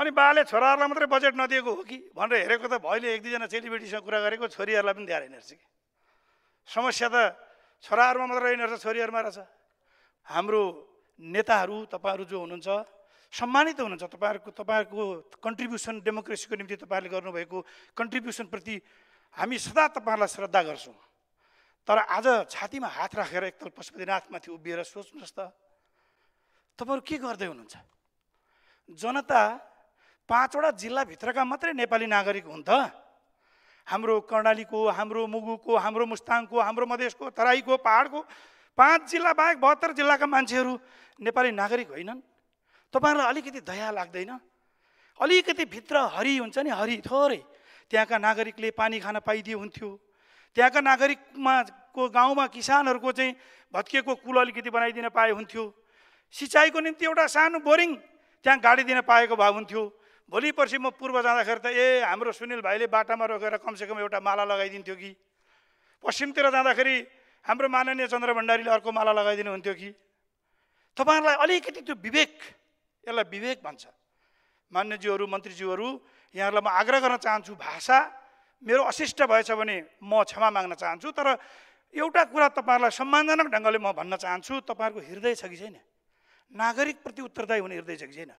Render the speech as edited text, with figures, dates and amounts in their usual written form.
अनि बाले छोराहरूलाई मात्रै बजेट नदिएको हो कि भनेर हेरेको त भइले एक दुईजना चेलीबेटीसँग कुरा गरेको, छोरीहरूलाई पनि दिएर रहेछ कि। समस्या त छोराहरूमा मात्रै रहेन रहेछ, छोरीहरूमा रहेछ। हाम्रो नेताहरू तपाईँहरू जो हुनुहुन्छ सम्मानित हुनुहुन्छ, तपाईँहरूको कन्ट्रिब्युसन डेमोक्रेसीको निम्ति तपाईँहरूले गर्नुभएको कन्ट्रिब्युसनप्रति हामी सदा तपाईँहरूलाई श्रद्धा गर्छौँ। तर आज छातीमा हात राखेर एकताल पशुपतिनाथमाथि उभिएर सोच्नुहोस् त, तपाईँहरू के गर्दै हुनुहुन्छ? जनता 5वटा जिल्लाभित्रका मात्रै नेपाली नागरिक हुन् त? हाम्रो कर्णालीको, हाम्रो मुगुको, हाम्रो मुस्ताङको, हाम्रो मधेसको, तराईको, पहाडको 5 जिल्ला बाहेक 72 जिल्लाका मान्छेहरू नेपाली नागरिक होइनन्? तपाईँहरूलाई अलिकति दया लाग्दैन? अलिकति भित्र हरि हुन्छ नि, हरि थोरै, त्यहाँका नागरिकले पानी खान पाइदिए हुन्थ्यो। त्यहाँका नागरिकमा को गाउँमा किसानहरूको चाहिँ भत्किएको कुल अलिकति बनाइदिन पाए हुन्थ्यो। सिँचाइको निम्ति एउटा सानो बोरिङ त्यहाँ गाडी दिन पाएको भए हुन्थ्यो। भोलि पर्सि म पूर्व जाँदाखेरि त हाम्रो सुनिल भाइले बाटामा रोकेर कमसेकम एउटा माला लगाइदिन्थ्यो कि। पश्चिमतिर जाँदाखेरि हाम्रो माननीय चन्द्र भण्डारीले अर्को माला लगाइदिनु हुन्थ्यो कि। तपाईँहरूलाई अलिकति त्यो विवेक, यसलाई विवेक भन्छ। मान्यज्यूहरू, मन्त्रीज्यूहरू, यहाँहरूलाई म आग्रह गर्न चाहन्छु, भाषा मेरो अशिष्ट भएछ भने म क्षमा माग्न चाहन्छु। तर एउटा कुरा तपाईँहरूलाई सम्मानजनक ढङ्गले म भन्न चाहन्छु, तपाईँहरूको हृदय छ कि छैन? नागरिकप्रति उत्तरदायी हुने हृदय छ कि छैन?